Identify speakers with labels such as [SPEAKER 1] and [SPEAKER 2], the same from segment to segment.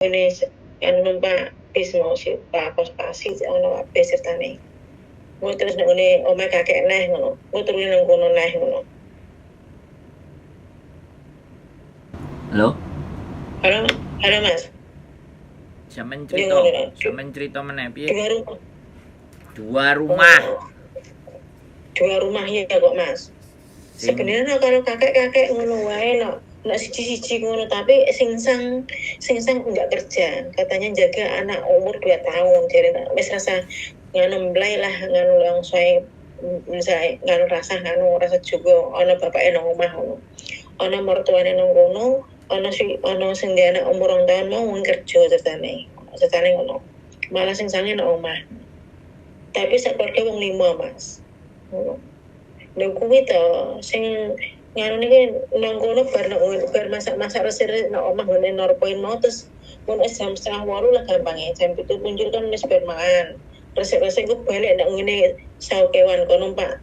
[SPEAKER 1] Ngene anu numpak bis mau si Pak Kospasi ono kabeh sertane. Engko terus nek ngene omahe kakek neh ngono. Engko turu nang kono neh ngono.
[SPEAKER 2] Halo?
[SPEAKER 1] Halo, halo Mas.
[SPEAKER 2] Sampeyan
[SPEAKER 1] Iya
[SPEAKER 2] cerita,
[SPEAKER 1] ngono.
[SPEAKER 2] sampeyan cerita meneh piye?
[SPEAKER 1] Dua rumah.
[SPEAKER 2] Dua rumah.
[SPEAKER 1] Oh, dua rumah ya kok Mas.
[SPEAKER 2] Sing
[SPEAKER 1] Sebenarnya kalau kakek-kakek ngono wae no, nek siji-siji ngono tapi sing sang enggak kerja, katanya jaga anak umur 2 tahun. Jadi wis rasa nganu mblay lah nganu langsung misalnya nganu rasa juga ana bapake nang omah ngono. Ana mertuane nang kono, ana si ana sing duwe anak umur 2 tahun mau wong kerja ceritane. Ceritane ngono. Malah sing sange nang omah. Tapi sak keluarga wong lima, Mas. Ngono. Lha kuwi to sing nganu niki nang kono bar nang bar masak-masak resik nang omah ngene norpoin mau terus mun wis jam 7.30 lah gampange jam 7 punjul kan wis bar mangan. Resik-resik ku balik nang ngene saukewan kono Pak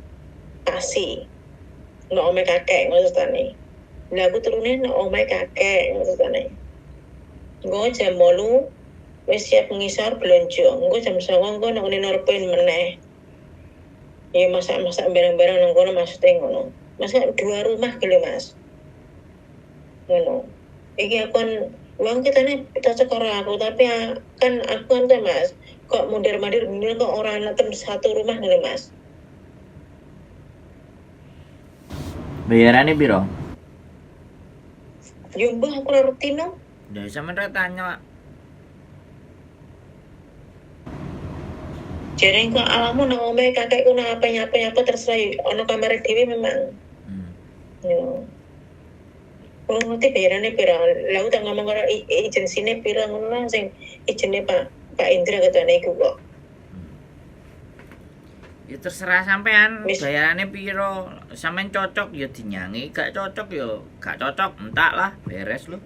[SPEAKER 1] Pasi. Nang omahe kakek ngono ceritane. Lah aku turune nang omahe kakek ngono ceritane. Engko jam 8 wis siap ngisor blonjo. Engko jam 9 engko nang ngene norpoin meneh. Ya masak-masak bareng-bareng nang kono maksudnya ngono. Masa dua rumah gitu Mas. Ngono. Iki aku kan wong kita nih cocok karo aku tapi ya, kan aku kan tuh Mas kok mondar-mandir bener kok orang netem satu rumah ngene Mas.
[SPEAKER 2] Bayarane piro?
[SPEAKER 1] Yo mbah aku ora ngerti no.
[SPEAKER 2] Ya sampeyan ra tanya.
[SPEAKER 1] Jare kok alamu nang omahe kakekku nang apa nyapa-nyapa terserah ono kamare dhewe memang.
[SPEAKER 2] Hmm.
[SPEAKER 1] Yo. Wong ngerti bayarane pira. Lah aku tak ngomong karo agensine pira ngono lah sing ijene Pak Pak Indra katane iku kok.
[SPEAKER 2] Hmm. Ya terserah sampean,
[SPEAKER 1] Wis
[SPEAKER 2] bayarane piro. Sampean cocok ya dinyangi, gak cocok ya gak cocok, entak lah, beres lu.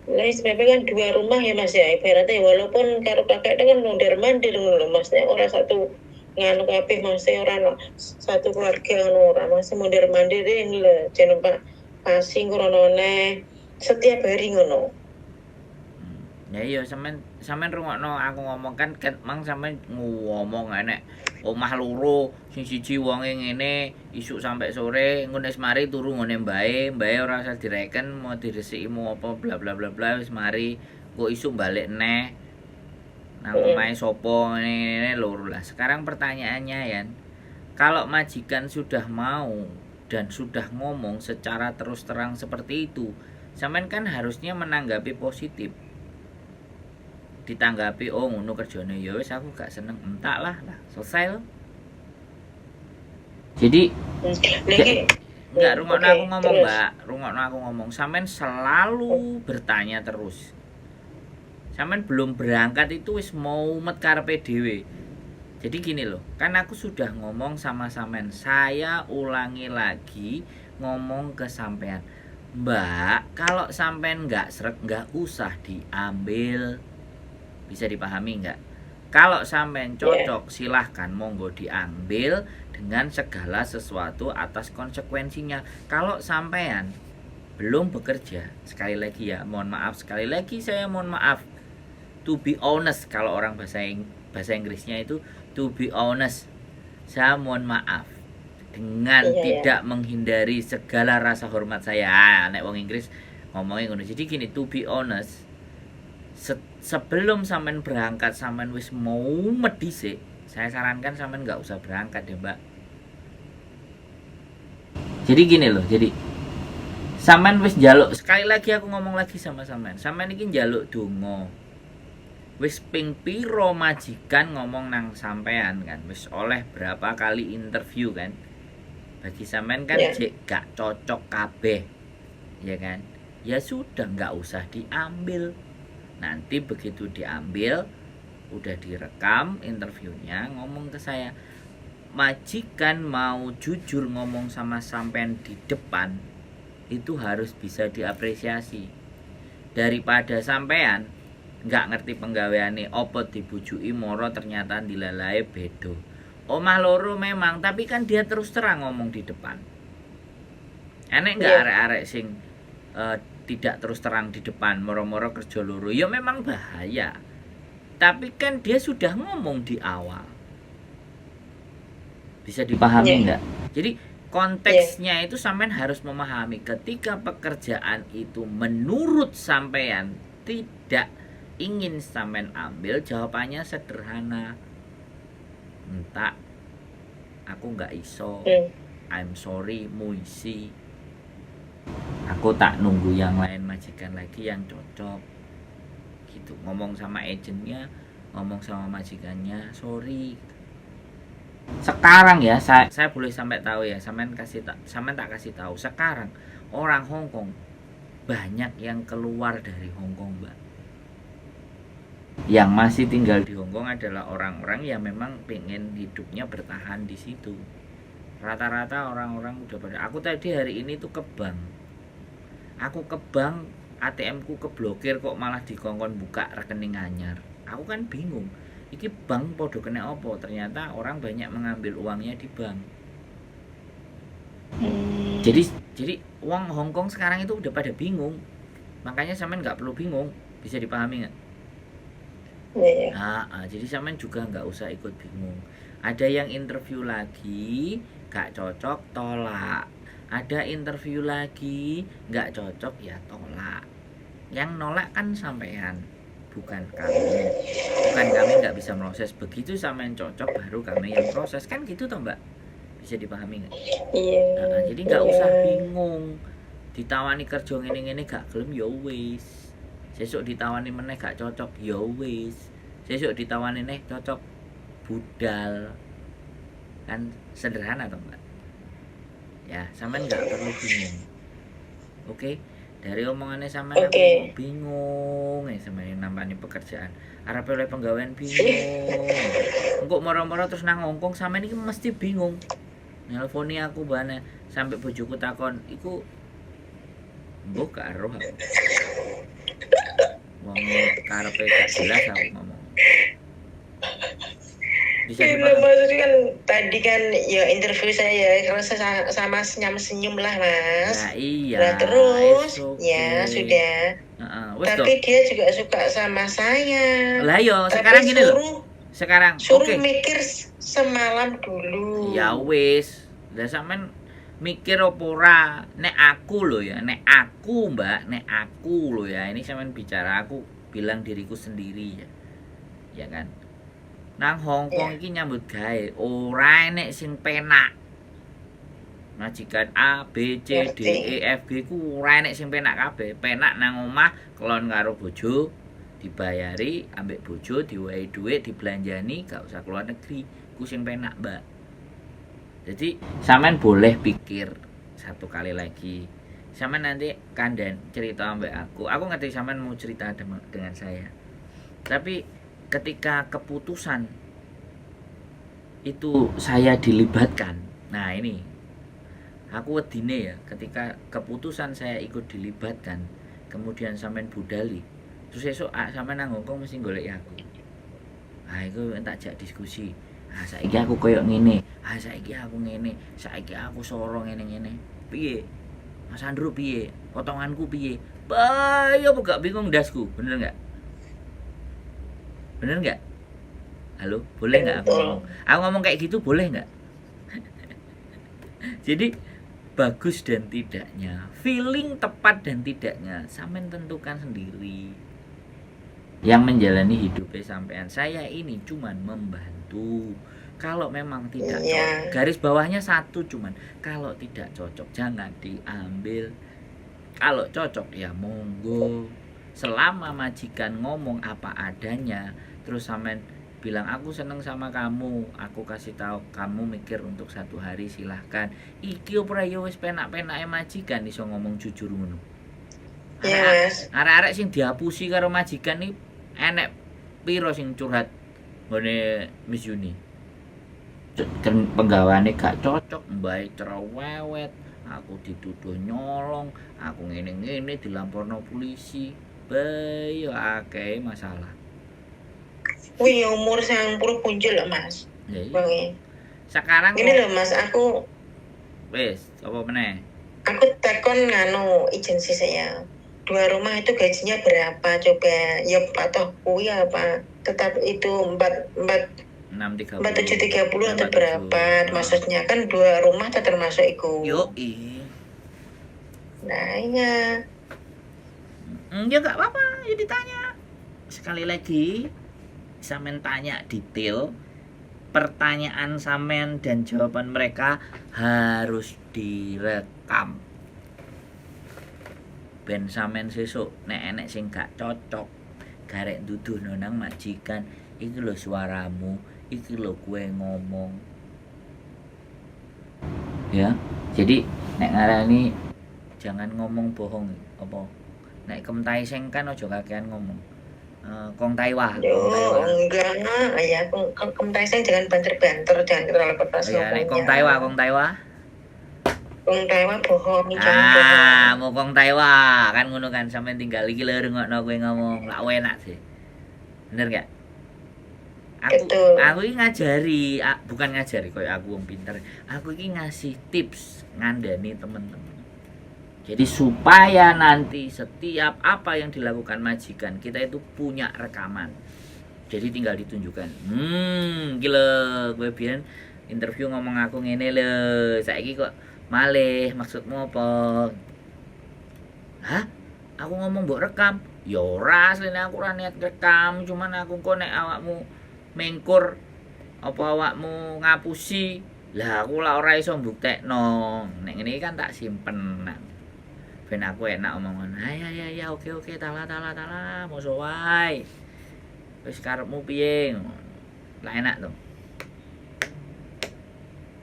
[SPEAKER 1] Lah sebabnya kan dua rumah ya Mas ya. Ibaratnya walaupun karo kakek itu kan mondar mandir ngono lho Mas. Nek ora satu nganu kabeh Mas ora no, satu keluarga ngono ora Mas mondar mandir ini lho jeneng Pak Pasing rono neh setiap hari ngono.
[SPEAKER 2] Hmm. Ya iya sampean sampean rungokno aku ngomong kan ket mang sampean ngomong enek omah loro sing siji wonge ngene isuk sampai sore ngene wis mari turu ngene mbae mbae ora usah direken mau diresiki mau apa bla bla bla bla wis mari kok isuk balik neh nang
[SPEAKER 1] Heeh.
[SPEAKER 2] omahe sapa ngene ngene loro lah. Sekarang pertanyaannya ya, kalau majikan sudah mau dan sudah ngomong secara terus terang seperti itu, sampean kan harusnya menanggapi positif. Ditanggapi oh ngono kerjane ya wis aku gak seneng entak lah lah selesai loh. Jadi
[SPEAKER 1] Lah
[SPEAKER 2] gak
[SPEAKER 1] iki
[SPEAKER 2] nggak rungokno
[SPEAKER 1] oke,
[SPEAKER 2] aku ngomong
[SPEAKER 1] terus.
[SPEAKER 2] mbak, rungokno aku ngomong. Sampean selalu bertanya terus. Sampean belum berangkat itu wis mau met karepe dhewe. Jadi gini loh, kan aku sudah ngomong sama sampean. Saya ulangi lagi ngomong ke sampean. Mbak, kalau sampean nggak srek nggak usah diambil. Bisa dipahami nggak? Kalau sampean
[SPEAKER 1] Ya.
[SPEAKER 2] cocok silahkan monggo diambil dengan segala sesuatu atas konsekuensinya. Kalau sampean belum bekerja, sekali lagi ya, mohon maaf sekali lagi saya mohon maaf. To be honest, kalau orang bahasa bahasa Inggrisnya itu to be honest, saya mohon maaf dengan
[SPEAKER 1] Iya ya.
[SPEAKER 2] tidak menghindari segala rasa hormat saya. Ah, nek wong Inggris ngomongnya ngono. Jadi gini, to be honest, sebelum sampean berangkat sampean wis mau medisik, saya sarankan sampean nggak usah berangkat ya, Mbak. Jadi gini loh, jadi sampean wis njaluk sekali lagi aku ngomong lagi sama sampean. Sampean iki njaluk donga. Wis ping piro majikan ngomong nang sampean kan, wis oleh berapa kali interview kan. Bagi sampean kan
[SPEAKER 1] Ya.
[SPEAKER 2] jek gak cocok kabeh, ya kan? Ya sudah nggak usah diambil. Nanti begitu diambil, udah direkam interviewnya ngomong ke saya, majikan mau jujur ngomong sama sampean di depan itu harus bisa diapresiasi daripada sampean nggak ngerti penggaweane opo dibujuki moro ternyata dilalai bedo omah loro memang tapi kan dia terus terang ngomong di depan enek nggak
[SPEAKER 1] Iya.
[SPEAKER 2] arek-arek sing eh, Tidak terus terang di depan, moro-moro kerja loro. Ya memang bahaya. Tapi kan dia sudah ngomong di awal. Bisa dipahami
[SPEAKER 1] Iya.
[SPEAKER 2] nggak? Jadi konteksnya itu sampean harus memahami ketika pekerjaan itu menurut sampean tidak ingin sampean ambil, jawabannya sederhana. Entah, aku nggak iso. I'm sorry, muisi. Aku tak nunggu yang lain, majikan lagi yang cocok. Gitu. Ngomong sama agentnya, ngomong sama majikannya, sorry. Sekarang ya, saya boleh sampai tahu ya, sampean tak kasih tahu. Sekarang orang Hong Kong banyak yang keluar dari Hong Kong, Mbak. Yang masih tinggal di Hong Kong adalah orang-orang yang memang pengen hidupnya bertahan di situ. Rata-rata orang-orang udah pada. Aku tadi hari ini tuh ke bank. Aku ke bank, ATM ku keblokir kok malah dikongkon buka rekening anyar. Aku kan bingung. Iki bank podo kena opo? Ternyata orang banyak mengambil uangnya di bank. Jadi uang Hong Kong sekarang itu udah pada bingung. Makanya sampean nggak perlu bingung. Bisa dipahami nggak?
[SPEAKER 1] Iya.
[SPEAKER 2] Nah, ah, jadi sampean juga nggak usah ikut bingung. Ada yang interview lagi, gak cocok, tolak. Ada interview lagi, nggak cocok, ya tolak. Yang nolak kan sampean, bukan kami. Bukan kami nggak bisa proses. Begitu sampean cocok, baru kami yang proses. Kan gitu toh, Mbak? Bisa dipahami nggak?
[SPEAKER 1] Iya.
[SPEAKER 2] Nah, jadi nggak usah bingung. Ditawani kerja ngene-ngene gak gelem ya wis. Sesuk ditawani meneh gak cocok ya wis. Sesuk ditawani neh cocok, budal. Kan sederhana toh, Mbak? Ya, sampean nggak perlu bingung. Oke, dari omongannya sampean aku bingung ya sampean nampani pekerjaan. Arep oleh penggawean bingung. Engko moro-moro terus nang Hongkong sampean iki mesti bingung. Nelponi aku bane sampai bojoku takon, iku mbok gak eruh aku. Wong karepe gak jelas aku ngomong. Bisa
[SPEAKER 1] Iya,
[SPEAKER 2] dipahami.
[SPEAKER 1] Maksudnya kan tadi kan ya interview saya kalau sama senyum-senyum lah, Mas.
[SPEAKER 2] Nah, iya.
[SPEAKER 1] Nah, terus
[SPEAKER 2] It's okay.
[SPEAKER 1] ya sudah.
[SPEAKER 2] Heeh, wis
[SPEAKER 1] Tapi
[SPEAKER 2] toh.
[SPEAKER 1] dia juga suka sama saya.
[SPEAKER 2] Lah yo,
[SPEAKER 1] Tapi
[SPEAKER 2] sekarang gini loh.
[SPEAKER 1] suruh
[SPEAKER 2] Sekarang
[SPEAKER 1] suruh
[SPEAKER 2] oke.
[SPEAKER 1] mikir semalam dulu.
[SPEAKER 2] Ya wis. Lah sampean mikir apa ora? Nek aku loh ya, nek aku, Mbak, nek aku loh ya. Ini sampean bicara, aku bilang diriku sendiri ya. Ya kan? Nang Hong Kong iki nyambut gawe ora enek sing penak. Majikan A, B, C, D, E, F, G ku ora enek sing penak kabeh. Penak nang omah kelon karo bojo, dibayari ambek bojo, diwehi dhuwit, dibelanjani, gak usah keluar negeri. Ku sing penak, Mbak. Jadi sampean boleh pikir satu kali lagi. Sampean nanti kandan cerita ambek aku. Aku ngerti sampean mau cerita dengan saya. Tapi ketika keputusan itu saya dilibatkan. Nah, ini aku wedine ya, ketika keputusan saya ikut dilibatkan, kemudian sampean budali, terus esuk ah, sampean nang Hongkong mesti golek aku. Ah, iku tak jak diskusi. Ah, saiki aku koyo ngene. Ah, saiki aku ngene. Saiki aku soro ngene-ngene. Piye? Mas Andrew piye? Potonganku piye? Bah, ya apa gak bingung ndasku, bener nggak? Bener nggak? Halo, boleh nggak aku
[SPEAKER 1] Betul.
[SPEAKER 2] ngomong? Aku ngomong kayak gitu boleh nggak? Jadi bagus dan tidaknya, feeling tepat dan tidaknya, sampean tentukan sendiri. Yang menjalani hidupnya sampean, saya ini cuman membantu. Kalau memang tidak cocok, garis bawahnya satu cuman, kalau tidak cocok jangan diambil. Kalau cocok ya monggo. Selama majikan ngomong apa adanya, terus sampean bilang aku seneng sama kamu, aku kasih tahu kamu mikir untuk satu hari silahkan. Iki ora ya wis penak-penake majikan iso ngomong jujur ngono.
[SPEAKER 1] Iya, Mas.
[SPEAKER 2] Arek-arek sing diapusi karo majikan iki enek piro sing curhat nggone Miss Yuni. Penggaweane gak cocok, mbae cerewet, aku dituduh nyolong, aku ngene-ngene dilaporno polisi. Bae ya akeh masalah.
[SPEAKER 1] Wih, umur 90 punjul loh, Mas.
[SPEAKER 2] Ya iya.
[SPEAKER 1] Wonge.
[SPEAKER 2] Sekarang
[SPEAKER 1] Ini
[SPEAKER 2] kok
[SPEAKER 1] loh, Mas, aku
[SPEAKER 2] wis apa meneh?
[SPEAKER 1] Aku tekon nganu agensi saya. Dua rumah itu gajinya berapa coba? Ya atau kuwi apa? Tetap itu empat empat
[SPEAKER 2] 6.30.
[SPEAKER 1] 4730 atau
[SPEAKER 2] 47.
[SPEAKER 1] berapa? Maksudnya kan dua rumah tak termasuk iku.
[SPEAKER 2] Yo.
[SPEAKER 1] Nah, iya.
[SPEAKER 2] Ya nggak apa-apa, ya ditanya. Sekali lagi, sampean tanya detail, pertanyaan sampean dan jawaban mereka harus direkam. Ben sampean sesuk nek enek sing gak cocok, garek duduhno nang majikan, iki lho suaramu, iki lho kowe ngomong. Ya, jadi nek ngarani jangan ngomong bohong apa nek kemtai seng kan aja kakean ngomong. Eh, kong taiwa,
[SPEAKER 1] Yo,
[SPEAKER 2] kong taiwa.
[SPEAKER 1] Enggak, ya, kong jangan banter-banter, jangan terlalu keras
[SPEAKER 2] Oh ya, nek kong
[SPEAKER 1] ngomongnya.
[SPEAKER 2] taiwa, kong taiwa.
[SPEAKER 1] Kong Taiwa bohong, jangan
[SPEAKER 2] Ah,
[SPEAKER 1] bohong.
[SPEAKER 2] mau kong taiwa kan ngono kan, sampean tinggal iki lho rungokno kowe ngomong. Lak enak sih. Bener gak? Aku
[SPEAKER 1] Betul.
[SPEAKER 2] aku iki ngajari, bukan ngajari koyo aku wong pinter. Aku iki ngasih tips ngandani temen-temen. Jadi supaya nanti setiap apa yang dilakukan majikan kita itu punya rekaman. Jadi tinggal ditunjukkan. Gila, kowe biyen interview ngomong aku ngene lho. Saiki kok malih, maksudmu apa? Hah? Aku ngomong mbok rekam. Ya ora, asline aku ora niat rekam, cuman aku kok nek awakmu mengkur apa awakmu ngapusi, lah aku lah ora iso mbuktekno. Nek ngene iki kan tak simpen. Nah, ben aku enak omongan. Ah ya ya ya, oke oke, tala tala tala, mosok wae. Wis karepmu piye ngono. Lah enak to.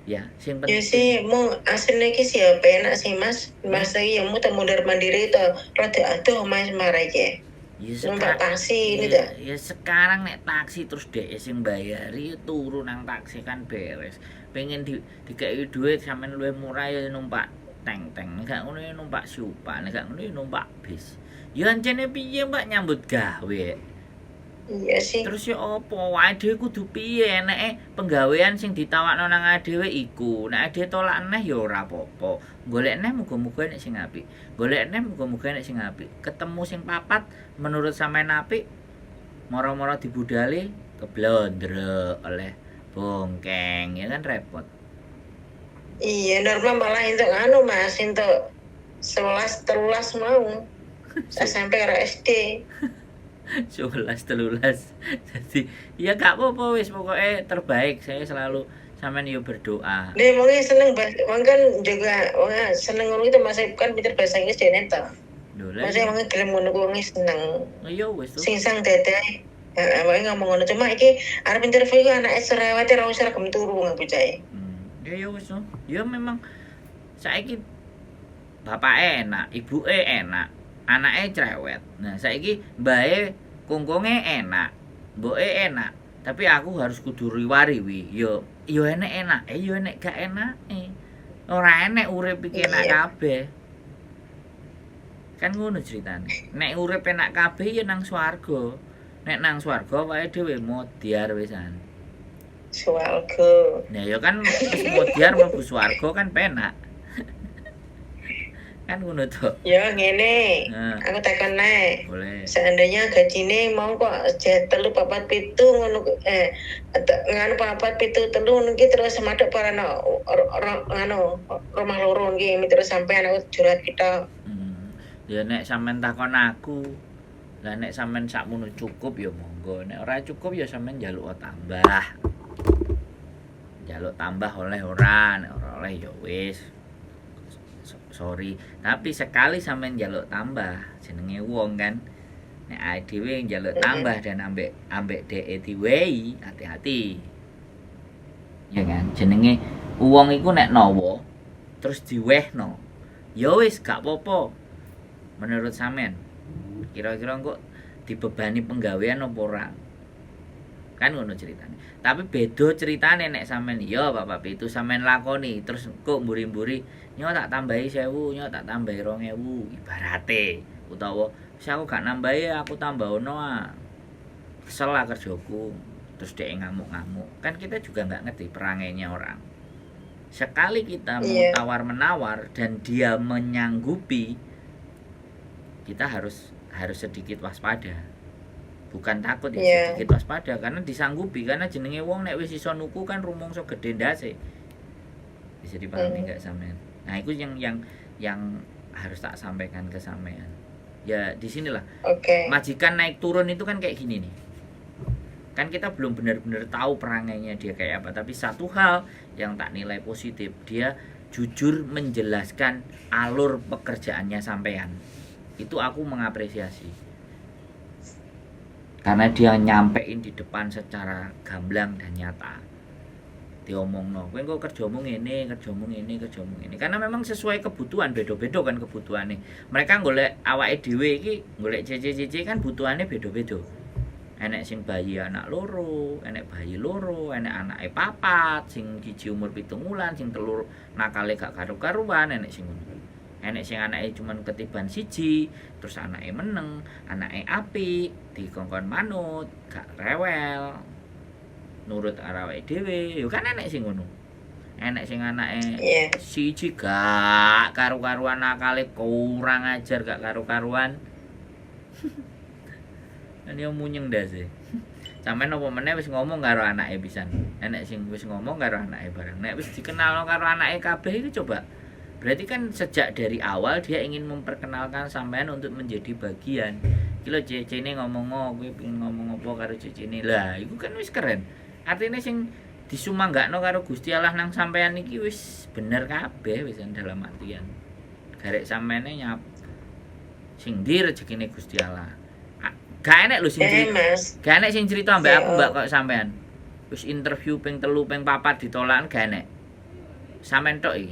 [SPEAKER 2] Ya, sing
[SPEAKER 1] Ya
[SPEAKER 2] penting
[SPEAKER 1] sih, mau aslinya iki sih ya penak sih, Mas. Mas iki ya mau mundur mandiri to, rada adoh Mas marai ya.
[SPEAKER 2] Ya,
[SPEAKER 1] Numpak taksi ini
[SPEAKER 2] ya,
[SPEAKER 1] dah.
[SPEAKER 2] ya sekarang nek taksi terus dhek sing bayari, turu nang taksi kan beres. Pengen dikei duit sampean luwih murah ya numpak teng-teng, nek gak ngono ya numpak Supa, nek gak ngono ya numpak bis. Ya ancene piye, Mbak, nyambut gawe.
[SPEAKER 1] Iya sih.
[SPEAKER 2] Terus ya apa? Awake dhewe kudu piye eneke penggawean sing ditawakno nang awake dhewe iku. Nek dhewe tolak neh ya ora apa-apa. Golek neh muga-muga enek sing apik. Golek neh muga-muga enek sing apik. Ketemu sing papat menurut sampean apik, moro-moro dibudali keblondrek oleh bongkeng, ya kan repot.
[SPEAKER 1] Iya, normal malah untuk anu Mas, untuk 11 13 mau. SMP karo SD.
[SPEAKER 2] 11 13. Jadi ya gak apa-apa wis, pokoknya terbaik. Saya selalu sampean yo berdoa.
[SPEAKER 1] Dia wongnya seneng wong kan juga wong seneng ngono itu Mas kan pinter bahasa Inggris dene to.
[SPEAKER 2] Lho lah.
[SPEAKER 1] Mas wongnya gelem ngono ku wonge seneng.
[SPEAKER 2] Ya wis tuh.
[SPEAKER 1] Sing sang dede. Heeh, wonge ngomong ngono cuma iki arep interview iku anake cerewet ora usah gelem turu wong bocah.
[SPEAKER 2] Ya ya wis tuh. Ya memang saiki bapake enak, ibuke enak, anake cerewet. Nah, saiki mbahe kungkunge enak, mboke enak. Tapi aku harus kudu riwari-wi. Yo yo enek enak, yo enek gak enak. Ora enek urip iki enak kabeh. Kan ngono ceritane. Nek urip enak kabeh ya nang swarga. Nek nang swarga awake dhewe modyar wisan.
[SPEAKER 1] Swarga.
[SPEAKER 2] Nah ya kan wis modyar mlebu swarga kan penak. Kan ngono to.
[SPEAKER 1] Ya ngene.
[SPEAKER 2] Nah.
[SPEAKER 1] Aku takon nek.
[SPEAKER 2] Boleh.
[SPEAKER 1] Seandainya gajine mau kok 3 4 7 ngono nganu 4 7 3 ngono ki terus madhep para no, nganu rumah loro niki terus sampean aku curhat kita.
[SPEAKER 2] Ya nek sampean takon aku, lah nek sampean sakmono cukup ya monggo, nek ora cukup ya sampean njaluk tambah. Njaluk tambah oleh ora, nek ora oleh ya wis. Sorry, tapi sekali sampean njaluk tambah, jenenge wong kan. Nek awake dhewe njaluk tambah dan ambek ambek dheke diwehi, hati-hati. Ya kan, jenenge wong iku nek nawa terus diwehno. Ya wis gak apa-apa. Menurut sampean, kira-kira kok dibebani penggawean apa ora? Kan ngono ceritane. Tapi beda ceritane nek sampean ya bapak itu sampean lakoni terus kok mburi-mburi nyo tak tambahi 1000, nyo tak tambahi 2000 ibarate utawa wis aku gak nambahi aku tambah ono ah. Kesel lah kerjaku. Terus dhek ngamuk-ngamuk. Kan kita juga nggak ngerti perangainya orang. Sekali kita mau tawar-menawar dan dia menyanggupi, Kita harus harus sedikit waspada. Bukan takut ya, sedikit waspada karena disanggupi, karena jenenge wong nek wis iso nuku kan rumangsa gedhe ndase. Bisa dipahami nggak sampean? Nah, itu yang harus tak sampaikan ke sampean. Ya disinilah majikan naik turun itu kan kayak gini nih. Kan kita belum benar-benar tahu perangainya dia kayak apa, tapi satu hal yang tak nilai positif, dia jujur menjelaskan alur pekerjaannya sampean. Itu aku mengapresiasi. Karena dia nyampein di depan secara gamblang dan nyata. Diomongno, kowe engko kerjamu ngene, kerjamu ngene, kerjamu ngene. Karena memang sesuai kebutuhan, beda-beda kan kebutuhane. Mereka golek awake dhewe iki, golek CC-CC kan butuhannya beda-beda. Enek sing bayi anak loro, enek bayi loro, enek anake papat, sing siji umur 7 wulan, sing telu nakale gak karu-karuan, enek sing ngono. Enek sing anake cuman ketiban siji, terus anake meneng, anake apik, dikongkon manut, gak rewel, nurut karo awake dhewe, yo kan enek sing ngono. Enek sing anake siji gak karu-karuan nakale kurang ajar gak karu-karuan. Kan yo munyeng ndase. Sampeyan apa meneh wis ngomong karo anake pisan. Enek sing wis ngomong karo anake barang. Nek wis dikenalno karo anake kabeh iki coba. Berarti kan sejak dari awal dia ingin memperkenalkan sampean untuk menjadi bagian. Iki lho cecene ngomong, oh, kowe pengen ngomong apa karo cecene. Lah, iku kan wis keren. Artinya sing disumanggakno karo Gusti Allah nang sampean iki wis bener kabeh wis dalam artian. Garek sampeane nyap sing ndi rezekine Gusti Allah. Gak enek lho sing cerita.
[SPEAKER 1] Mas.
[SPEAKER 2] Gak enek sing cerita ambek aku,
[SPEAKER 1] Iya.
[SPEAKER 2] Mbak, kok sampean. Wis interview ping telu, ping papat ditolak gak enek. Sampean tok iki.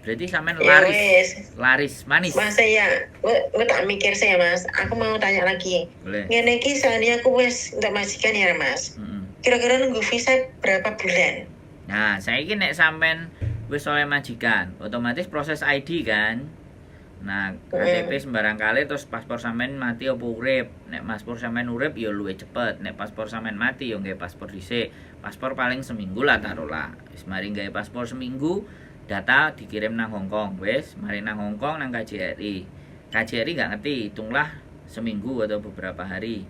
[SPEAKER 2] Berarti sampean
[SPEAKER 1] Ya
[SPEAKER 2] laris,
[SPEAKER 1] wis.
[SPEAKER 2] Laris manis.
[SPEAKER 1] Mas ya, gue tak mikir sih ya, Mas. Aku mau tanya lagi.
[SPEAKER 2] Boleh.
[SPEAKER 1] Ngene iki soalnya aku wis untuk majikan ya, Mas. Kira-kira nunggu visa berapa bulan?
[SPEAKER 2] Nah, saiki nek sampean wis oleh majikan, otomatis proses ID kan. Nah, KTP sembarang kali, terus paspor sampean mati apa urip. Nek paspor sampean urip ya luwih cepet. Nek paspor sampean mati ya nggawe paspor dhisik. Paspor paling seminggu lah taruhlah. Wis mari nggawe paspor seminggu, data dikirim nang Hong Kong. Wis mari nang Hong Kong nang KJRI. KJRI nggak ngerti, hitunglah seminggu atau beberapa hari.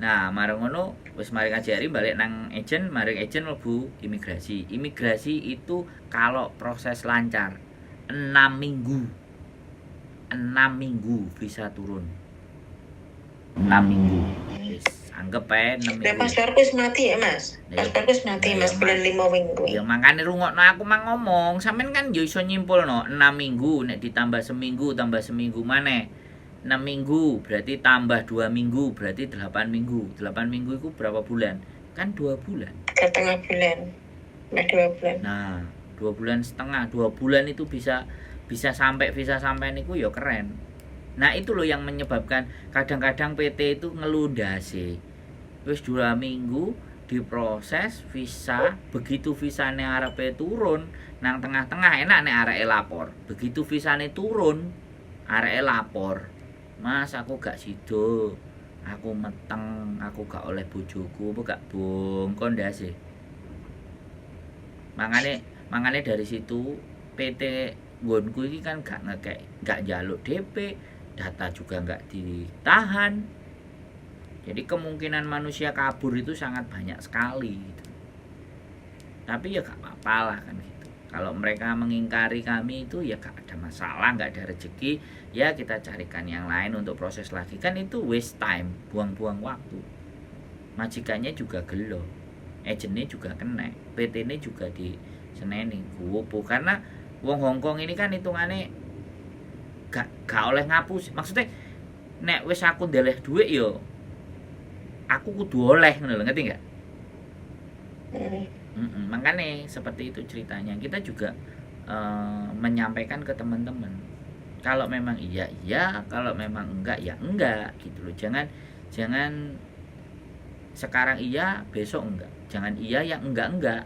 [SPEAKER 2] Nah, mari ngono wis mari KJRI balik nang agent, mari agent mlebu imigrasi. Imigrasi itu kalau proses lancar 6 minggu. 6 minggu visa turun. 6 minggu. Wis, anggap ae 6
[SPEAKER 1] Nah,
[SPEAKER 2] minggu.
[SPEAKER 1] pasporku wis mati ya, Mas.
[SPEAKER 2] Lah, iya.
[SPEAKER 1] Pasporku wis mati,
[SPEAKER 2] Lah,
[SPEAKER 1] Mas,
[SPEAKER 2] iya,
[SPEAKER 1] bulan
[SPEAKER 2] Mas.
[SPEAKER 1] 5 minggu.
[SPEAKER 2] Ya makane rungokno aku mang ngomong, sampean kan yo iso nyimpulno 6 minggu nek ditambah seminggu tambah seminggu maneh. 6 minggu berarti tambah 2 minggu berarti 8 minggu. 8 minggu itu berapa bulan? Kan 2 bulan.
[SPEAKER 1] Setengah bulan. Nah, 2 bulan.
[SPEAKER 2] Nah, 2 bulan setengah, 2 bulan itu bisa bisa sampai visa sampai niku ya keren. Nah, itu loh yang menyebabkan kadang-kadang PT itu ngelundasi. Wis 2 minggu diproses visa, begitu visanya arepe turun nang tengah-tengah enak nek areke lapor. Begitu visane turun, areke lapor. "Mas, aku gak sido. Aku meteng, aku gak oleh bojoku, apa gak bongko ndase." Makane makane dari situ PT nggonku iki kan gak ngekek, gak njaluk DP, data juga gak ditahan. Jadi kemungkinan manusia kabur itu sangat banyak sekali gitu. Tapi ya gak apa-apa lah kan gitu. Kalau mereka mengingkari kami itu ya gak ada masalah, gak ada rezeki, ya kita carikan yang lain untuk proses lagi. Kan itu waste time, buang-buang waktu. Majikannya juga gelo, agentnya juga kena, PT-nya juga di seneni, gopo karena wong Hongkong ini kan hitungannya gak oleh ngapus. Maksudnya nek wis aku ndeleh duit yo aku kudu oleh ngono lho, ngerti nggak? Makanya seperti itu ceritanya. Kita juga menyampaikan ke teman-teman. Kalau memang iya iya, kalau memang enggak ya enggak gitu loh. Jangan jangan sekarang iya, besok enggak. Jangan iya yang enggak enggak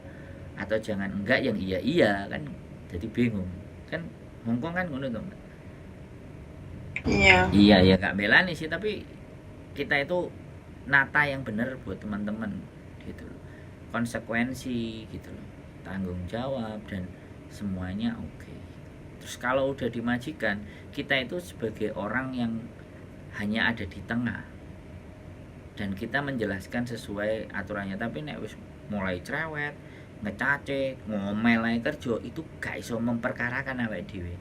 [SPEAKER 2] atau jangan enggak yang iya iya kan. Jadi bingung. Kan Hongkong kan ngono toh, Mbak.
[SPEAKER 1] Iya.
[SPEAKER 2] Iya ya gak belani sih, tapi kita itu nata yang bener buat teman-teman gitu loh. Konsekuensi gitu loh. Tanggung jawab dan semuanya oke. Terus kalau udah dimajikan, kita itu sebagai orang yang hanya ada di tengah dan kita menjelaskan sesuai aturannya. Tapi nek wis mulai cerewet, ngecace, ngomel ae kerja itu gak iso memperkarakan awake dhewe.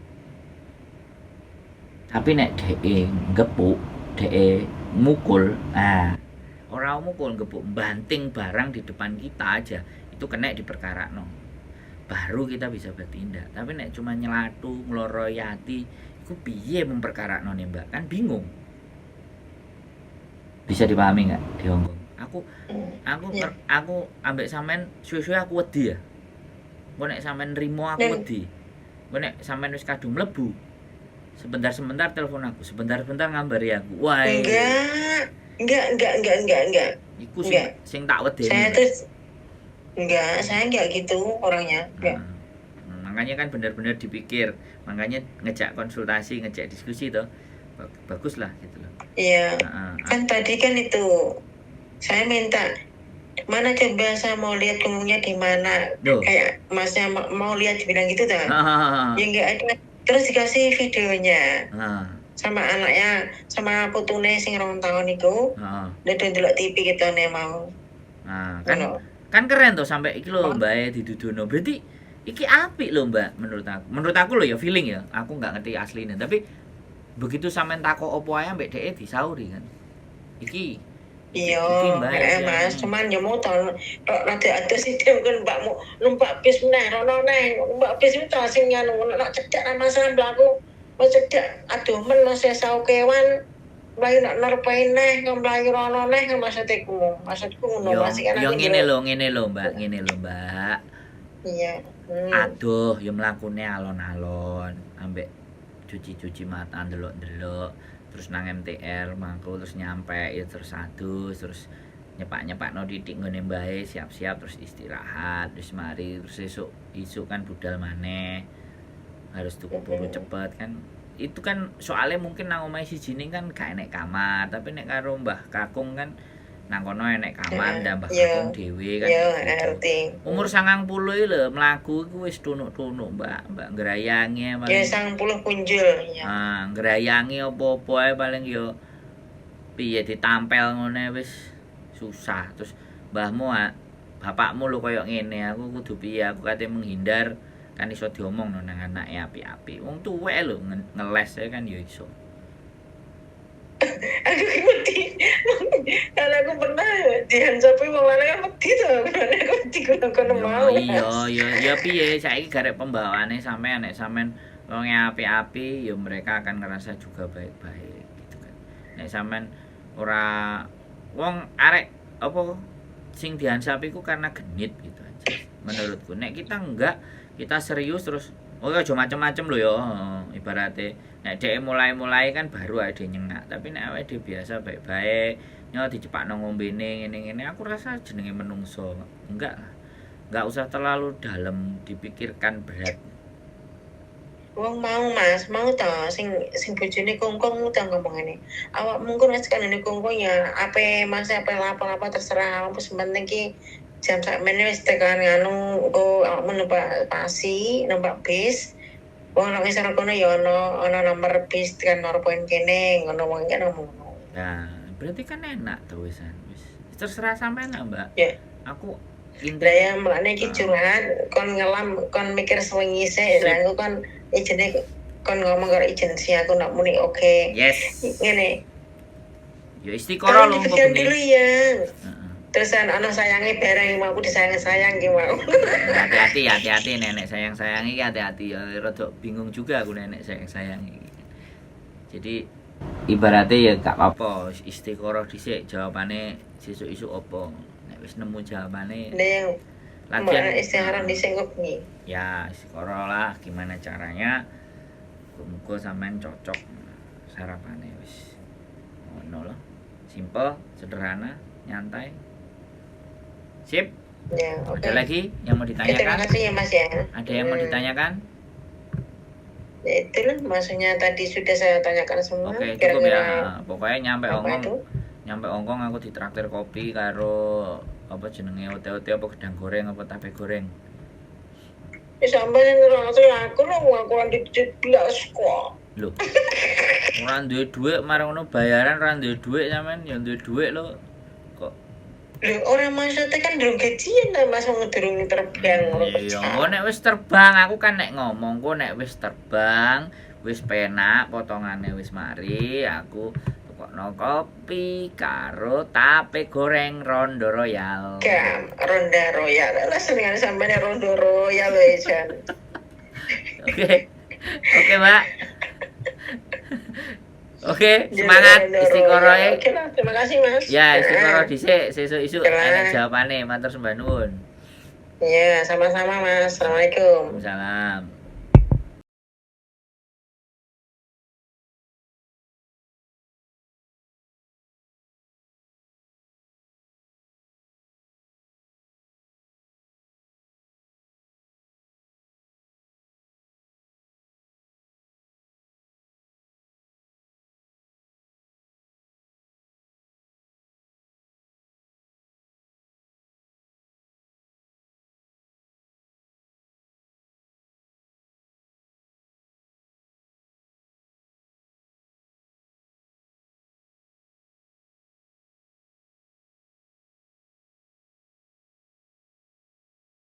[SPEAKER 2] Tapi nek dheke ngepuk, dheke mukul, nah ora mukul, ngepuk, banting barang di depan kita aja, itu kena diperkarakno. Baru kita bisa bertindak. Tapi nek cuma nyelatu, ngloroi ati, iku piye memperkarakno nih, Mbak? Kan bingung. Bisa dipahami nggak di Hongkong? Aku aku ambek sampean suwe-suwe aku wedi ya. Engko nek sampean nrimo aku wedi. Engko nek sampean wis kadung mlebu, sebentar-sebentar telepon aku, sebentar-sebentar ngabari aku. Wah,
[SPEAKER 1] Enggak. Enggak, enggak, enggak, enggak, enggak.
[SPEAKER 2] Iku sing
[SPEAKER 1] Enggak.
[SPEAKER 2] sing tak wedeni.
[SPEAKER 1] Saya tuh enggak, saya enggak gitu orangnya. Enggak.
[SPEAKER 2] Nah, makanya kan benar-benar dipikir, makanya ngejak konsultasi, ngejak diskusi toh. Bagus lah gitu loh.
[SPEAKER 1] Iya.
[SPEAKER 2] Heeh.
[SPEAKER 1] Kan tadi kan itu saya minta mana, coba saya mau lihat punggungnya di mana.
[SPEAKER 2] Duh.
[SPEAKER 1] Kayak masnya mau lihat, bilang gitu dah.
[SPEAKER 2] Ah,
[SPEAKER 1] Ya enggak ada. Terus dikasih videonya sama anaknya, sama putune sing 2 tahun iku. Dia delok TV kita nih mau.
[SPEAKER 2] Nah, kan
[SPEAKER 1] Ngono.
[SPEAKER 2] Kan keren tuh sampai iki lho Mbak didudono. Berarti iki apik lho, Mbak, menurut aku. Menurut aku lho ya, feeling ya. Aku nggak ngerti aslinya, tapi begitu sampean takok opo ae ambek dhek disauri kan. Iki
[SPEAKER 1] Iya,
[SPEAKER 2] iki Mbak, iki
[SPEAKER 1] Mas,
[SPEAKER 2] anu.
[SPEAKER 1] Cuman ya mau tahun tok rada adoh sih dia kan mbakmu numpak bis meneh rono neh, numpak bis itu sing nganu nek cedhak ra masalah mlaku, wis cedhak aduh men mas saukewan mlayu nak nerpai neh mlayu rono neh, maksudku maksudku ngono.
[SPEAKER 2] Yo,
[SPEAKER 1] Mas kan
[SPEAKER 2] yo
[SPEAKER 1] aku
[SPEAKER 2] ngene lho, ngene lho, Mbak, ngene lho, Mbak.
[SPEAKER 1] Iya.
[SPEAKER 2] Aduh, yo mlakune alon-alon, ambek cuci-cuci mata, ndelok-ndelok, terus nang MTR mangku, terus nyampe ya terus adus, terus nyepak-nyepakno titik nggone mbahe, siap-siap terus istirahat, terus mari, terus esuk isuk kan budal maneh. Harus tuku turu cepet kan. Itu kan soalnya mungkin nang omahe sijine kan gak enek kamar, tapi nek karo Mbah Kakung kan nang kono enek kamar, ndak Mbah Kakung dhewe kan
[SPEAKER 1] Iya,
[SPEAKER 2] gitu.
[SPEAKER 1] ngerti.
[SPEAKER 2] Umur 90 iki lho mlaku iku wis tunuk-tunuk, Mbak. Mbak ngrayangi
[SPEAKER 1] Ya
[SPEAKER 2] paling.
[SPEAKER 1] 90 punjul ya.
[SPEAKER 2] Ah, ngrayangi apa-apa ae paling yo piye ditampel ngene wis susah. Terus mbahmu ah, bapakmu lho koyo ngene, aku kudu piye, aku kate menghindar kan iso diomong no nang anake apik-apik. Wong tuwek lho ngeles ae kan yo iso.
[SPEAKER 1] Aku ki wedi. Kalau aku pernah dihansapi wong lanang kan wedi to. Aku wedi kono-kono mau.
[SPEAKER 2] Iya, iya, ya piye saiki garek pembawaane sampean, nek sampean wonge apik-apik ya mereka akan ngerasa juga baik-baik gitu kan. Nek sampean ora, wong arek apa sing dihansap iku karena genit gitu aja menurutku. Nek kita enggak, kita serius terus oh aja macem-macem lho ya, ibaratnya nek dhek mulai-mulai kan baru ae nyengak, tapi nek awake dhewe biasa baik-baik nyo dicepakno ngombene ngene-ngene, aku rasa jenenge menungso enggak lah, enggak usah terlalu dalam dipikirkan berat.
[SPEAKER 1] Wong mau Mas, mau ta sing sing bojone kongkong ta ngomong ngene. Awakmu ku wis kandhane kongkong ya ape Mas ape lapo-lapo terserah, awakmu sing penting ki jam sakmene wis tekan nganu, engko awakmu numpak pasi, numpak bis. Wong nang ngisor kono ya ana ana nomor bis tekan poin kene, ngono wong kan ngomong ngono.
[SPEAKER 2] Nah, berarti kan enak tuh wisan. Wis terserah sampean lah, Mbak.
[SPEAKER 1] Ya.
[SPEAKER 2] Aku
[SPEAKER 1] Lah
[SPEAKER 2] intinya
[SPEAKER 1] ya mulane iki curhat, kon ngelam, kon mikir sewengi sik, lah aku kon ijene kon ngomong karo agensi aku nak muni oke.
[SPEAKER 2] Yes.
[SPEAKER 1] Ngene.
[SPEAKER 2] Ya istikharah
[SPEAKER 1] Tolong
[SPEAKER 2] lho
[SPEAKER 1] dipikir
[SPEAKER 2] kok
[SPEAKER 1] dulu
[SPEAKER 2] bengi.
[SPEAKER 1] ya.
[SPEAKER 2] Heeh.
[SPEAKER 1] Terusan ana sayange bareng mau aku disayang-sayang ki mau.
[SPEAKER 2] Hati-hati, hati-hati nenek sayang-sayang iki, hati-hati ya, rada bingung juga aku nenek sayang-sayang iki. Jadi ibaratnya ya gak apa-apa, istikharah dhisik jawabane sesuk isuk apa. Nek wis nemu jawabane
[SPEAKER 1] Lah yang
[SPEAKER 2] latihan
[SPEAKER 1] istikharah dhisik kok bengi.
[SPEAKER 2] Ya istikharah lah gimana caranya, muga sampean cocok sarapane wis ngono loh. Simple, sederhana, nyantai. Sip.
[SPEAKER 1] Ya, oke.
[SPEAKER 2] Ada lagi yang mau
[SPEAKER 1] Oke, terima
[SPEAKER 2] ditanyakan?
[SPEAKER 1] kasih ya Mas ya.
[SPEAKER 2] Ada yang mau ditanyakan?
[SPEAKER 1] Ya itulah, maksudnya tadi sudah saya tanyakan semua.
[SPEAKER 2] Oke, cukup ya.
[SPEAKER 1] Kira-kira
[SPEAKER 2] Pokoknya nyampe
[SPEAKER 1] apa
[SPEAKER 2] Hongkong,
[SPEAKER 1] itu?
[SPEAKER 2] Nyampe Hongkong aku ditraktir kopi karo apa jenenge ote-ote apa gedang goreng apa tape goreng.
[SPEAKER 1] Ya sampeyan ngerti aku lho, aku ora duit blas kok.
[SPEAKER 2] Lho. Ora duwe dhuwit, marang ngono bayaran ora duwe dhuwit, sampean ya duwe dhuwit lho. Kok
[SPEAKER 1] Lho, ora, maksudnya kan durung gajian ta, Mas, wong durung terbang ngono.
[SPEAKER 2] Iya, engko nek wis terbang, aku kan nek ngomong kok nek wis terbang, wis penak, potongane wis mari, aku tukokno kopi karo tape goreng Rondo Royal.
[SPEAKER 1] Gam, Ronda Royal. Lah, senengane sampeyan Rondo Royal wae jan.
[SPEAKER 2] Oke. Oke, Mbak. Oke, semangat
[SPEAKER 1] Rondo
[SPEAKER 2] istiqoroh.
[SPEAKER 1] Royal. Oke lah, terima kasih, Mas.
[SPEAKER 2] Ya, istiqoroh dhisik, sesuk isuk
[SPEAKER 1] Oke lah.
[SPEAKER 2] Enek jawabane. Matur sembah nuwun.
[SPEAKER 1] Ya, sama-sama, Mas. Assalamualaikum.
[SPEAKER 2] Waalaikumsalam.